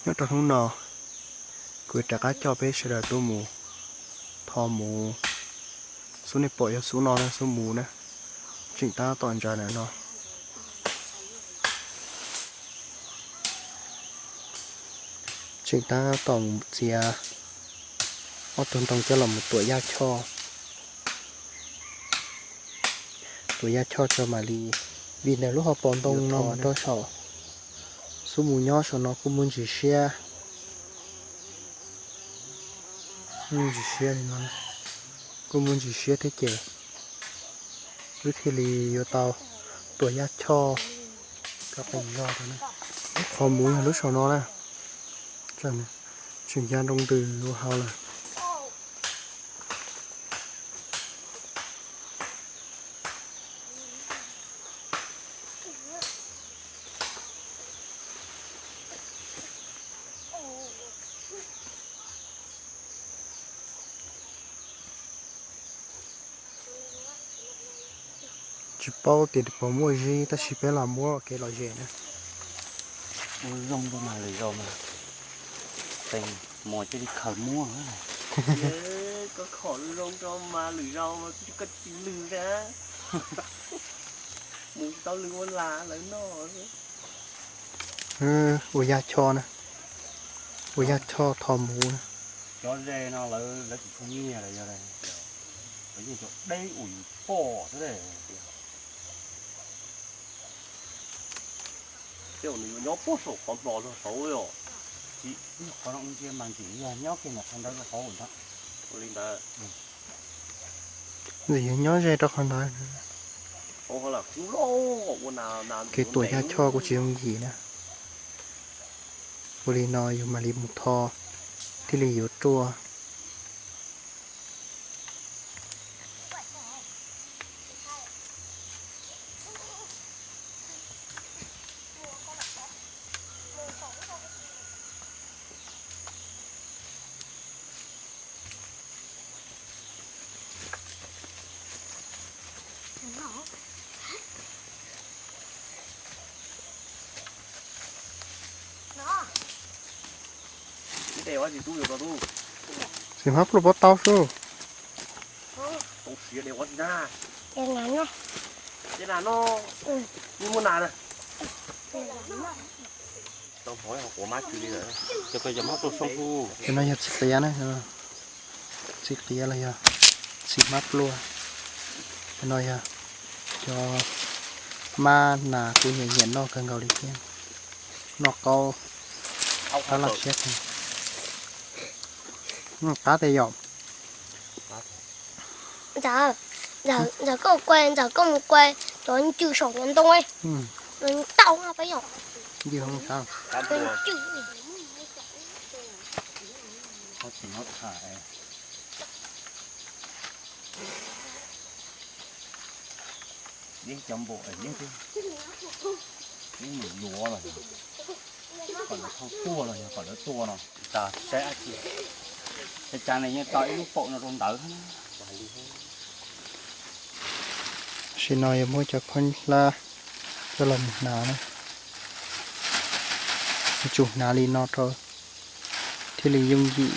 Nyob rau hnub no, kuv rov qab coj peb sawv daws tuaj mus tho muv. Xub nej pom yog xub no na, xub muv na, tseem tab tom ntsaws ntawm no. Tseem tab tom mus txiav ob tug ntoo coj los mus tuam yaj choj. Tuam yaj choj tso mam li, vim ntawm lub hauv paus ntoo no rau saum xub mus nyob saum no kuj muaj ntsis siab. Muaj ntsis siab li no, kuj muaj ntsis siab thiab ces wb thiaj li yuav tau tuam yaj choj. Qhov muv yog lub saum no na, tseem ya nroo ntws ua hauv lawm. Tsis paub tias puas muaj zib tab sis peb los muab kev lom zem na. Ua zoo rau mas lwm zaus mas, mus cia li khaws muab. Koj khom zoo rau mas lwm zaus mas koj tsis lwm na. Mus tsis tau lwm ua las lawv noj. Ua yaj choj na, ua yaj choj tho muv na. Cov ze no lawv tsis tshua nyiag los yog lawv nyiag cov deb uas yus pom xwb. Tej uas nws yuav nyob puag saum qhov hmo zog saud yom. Tsis, qhov no ntsia mas ntxim yog nyob kiag ntawm qhov ntawd rau hauv ntag. Ua li ntawd. Ntxim yog nyob ze rau qhov ntawd. Kev tuam yaj choj kuj tsis yooj yim na. Ua li no yus mam li mus tho thiaj li yuav ruaj. Txiv hmab pluaj puas tau sub? Cov no yog txiv qiav na, txiv qiav los yog txiv hmab pluaj. Cov no yog cov hmab nas kuv nyiam nyiam noj kawg nkaus li thiab, noj qaub, qab laj siab kawg. Qab tiag yom. Ntxawm, koj mus kuaj cov ncws saum cov ntoo, tau peb yom. Yeeb cov npaum es yeeb, yeeb mus yuav los yog kom lawv thauj tuaj los yog kom lawv tua no. Tag saib dab tsi, cas cas nws yeej tau ib lub paum no rau ntawd. Tam sim no yuav muab cov khaub hlab coj los mus hnav na. Yuav tsum hnav li no rau thiaj li yooj yim.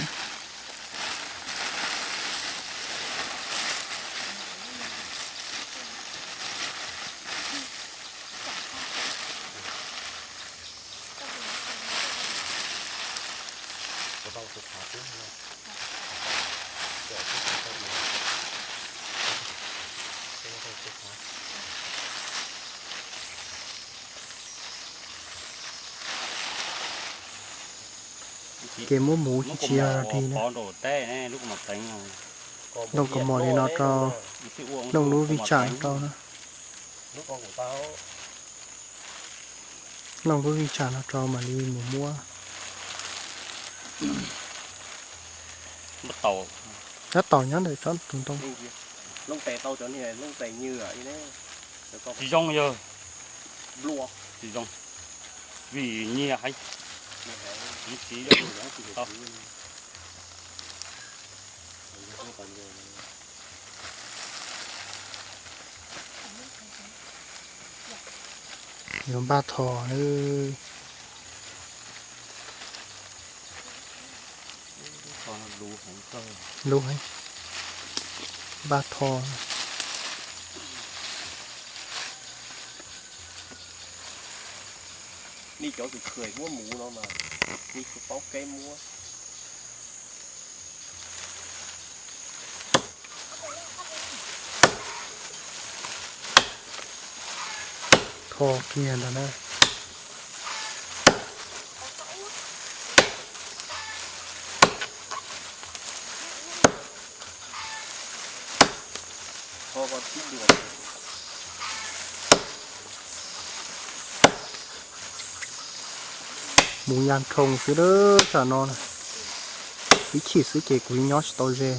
Kev muab muv tsis tsis yog dig na. Looj kaus mom li no rau, looj lub vij tsam no rau na. Looj lub vij tsam no rau mam li mus muab. Tab tom nyob ntawm tsob tus ntoo. Tsis zoo yog, tsis zoo, vim nyias heev. Yuav npaj tho lawm. Luv heev, npaj tho. Nej cov tus khwv muab muv no mas nej tsuas paub kev muab. Tho kiag ntag na. Mus ya nrhoo xwb dab tsam no na. Ib chim xwb ces kuv nyob tsis tau ze.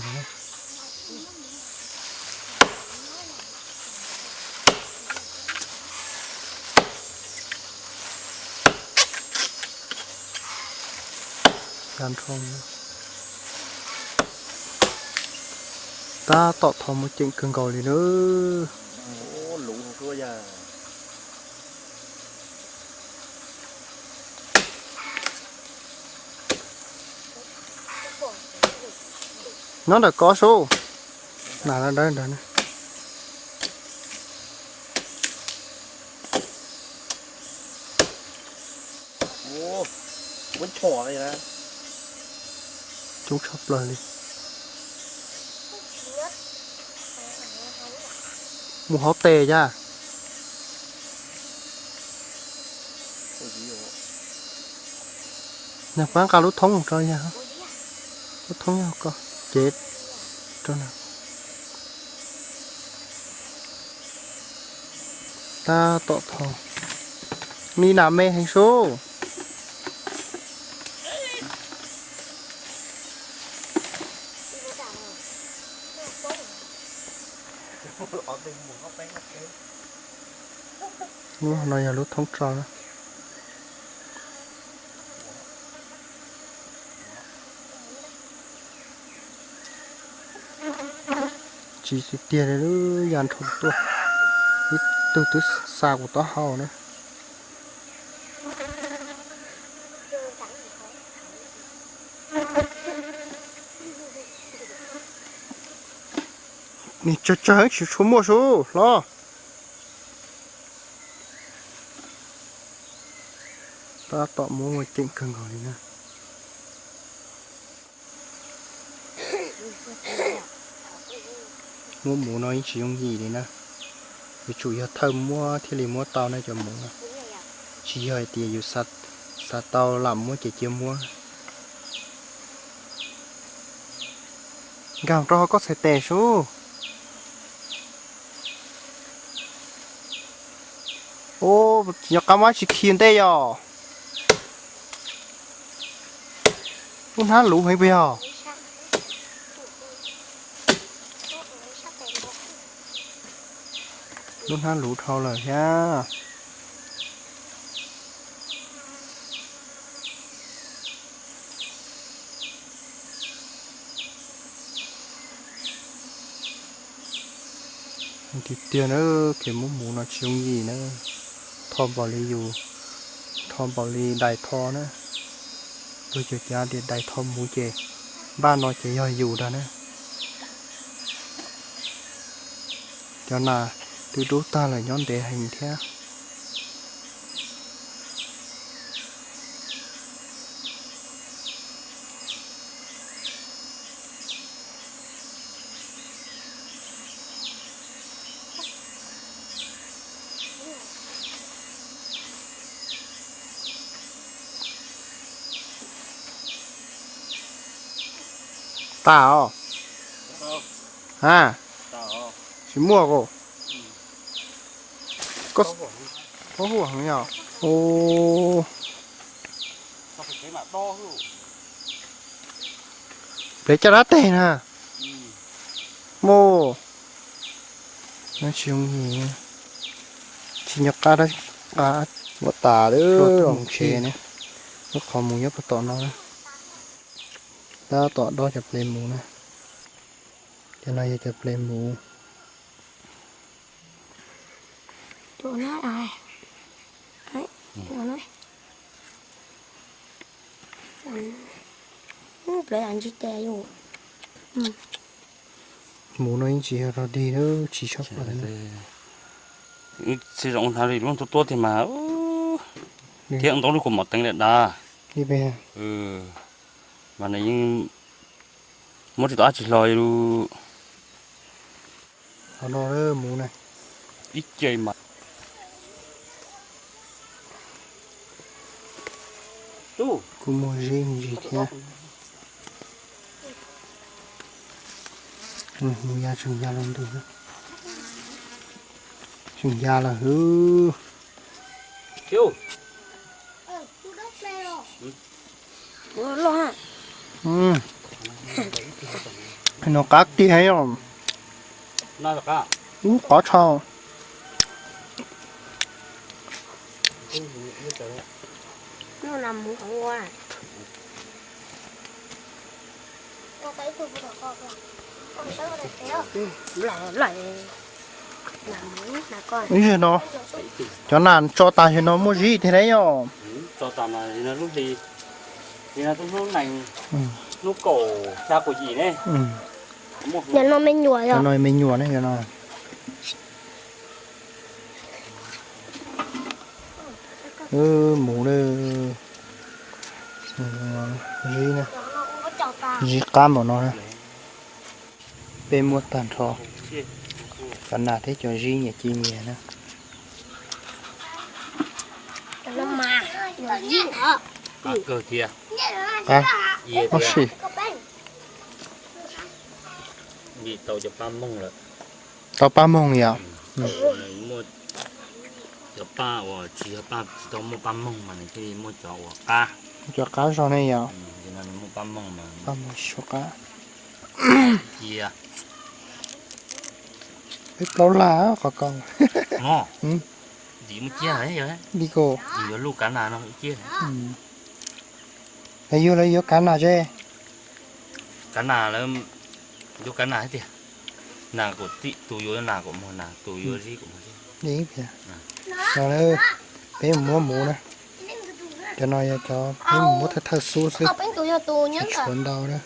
Ya nrhoo. Tab tom tho muaj ceem kawg nkaus li na. Nyob ntawm ko sub. Nam dawb ntawd. Coob tshaj plaws li. Mus hauv tes yag. Nag pab nqa lub thoob rau yag. Lub thoob yog ko cev rau na. Tab tom tho. Ni nam me heev sub. Lub no yog lub thoob tso na. Tsis tiag tiag li, ya nrhoo tuaj, ib tug twb xa kuv taub hau na. Nws tsawg tsawg tsis tshua muaj sub hlob. Tab tom muab muaj ceem kawg nkaus li na. Muab muv no yeej tsis yooj yim li na. Yuav tsum yog thawj muab thiaj li muab tau na cov muv no. Tsis yog hais tias yus xav tau lam muab ces cia muab. Nkag rau hauv koj txhais tes sub. Ub, nyob qab mab tsis khi ntej yom. Lub hnab luv heev puas yog? Lub hnab luv dhau lawm thiab. Tiag tiag na, kev muab muv no tsis yooj yim na. Tho npaum li yus, tho npaum li dais tho na. Luag cov cav tias dais tho muv ces npaj no ces yog yus ntag na. Cov nas twb dub tag lawm nyob ntev heev thiab. Tas os. A, tsis muaj os. Koj, koj hu yog. Ub, plev caj dab teg na. Muaj, tsis, tsis nco qab, qab ua tas lawm mus tsev ne. Lub qhov mus nyob puag tom no na. Tab tom dob cov plev mus na. Cov no yog cov plev mus. Plaub yam ntsib tes yus. Mus no yeej tsis yog rog dig, tsis tshua pom. Tsis zoo hnav li lub tuab tuab tiag mas, thiab ntau lub kua mom teev lawm dab. Mas nws yeej muab tsis tau dab tsi hlo li. Qhov no mus na, ib ce mas kuj muaj zib me ntsis thiab. Mus ya tseem ya los ntug, tseem ya los hwv. No qab tiag os. Ub, qab tshaj. Ib zaug no, cov nas tso tas zaum no muaj zib tiag lauj. Cov no me nyuam, cov no me nyuam ne. Mus, zib, zib qab npaum no na. Peb muab tag nrho cov nas thiab cov zib nyias ci nyias na. Qab, ua si. Tau pab moog yom. Cov paj uas tsis yog paj, tsis tau muaj paj moog mas nws thiaj li muaj cov uas qab. Cov qab zog ne yom. Paj moog tsis tshua qab. Peb plaub laj qhov ko. Di ko, yuav lub kav nas no. Lawv yuav, lawv yuav kav nas ze. Kav nas, yuav kav nas thiab tiag. Nas kuj tus yuav nas kuj muag nas, tus yuav zib kuj muag zib. No peb mus muab mus na. Cov no yog cov peb mus muab thawj thawj xub xwb, tshuav ntau na.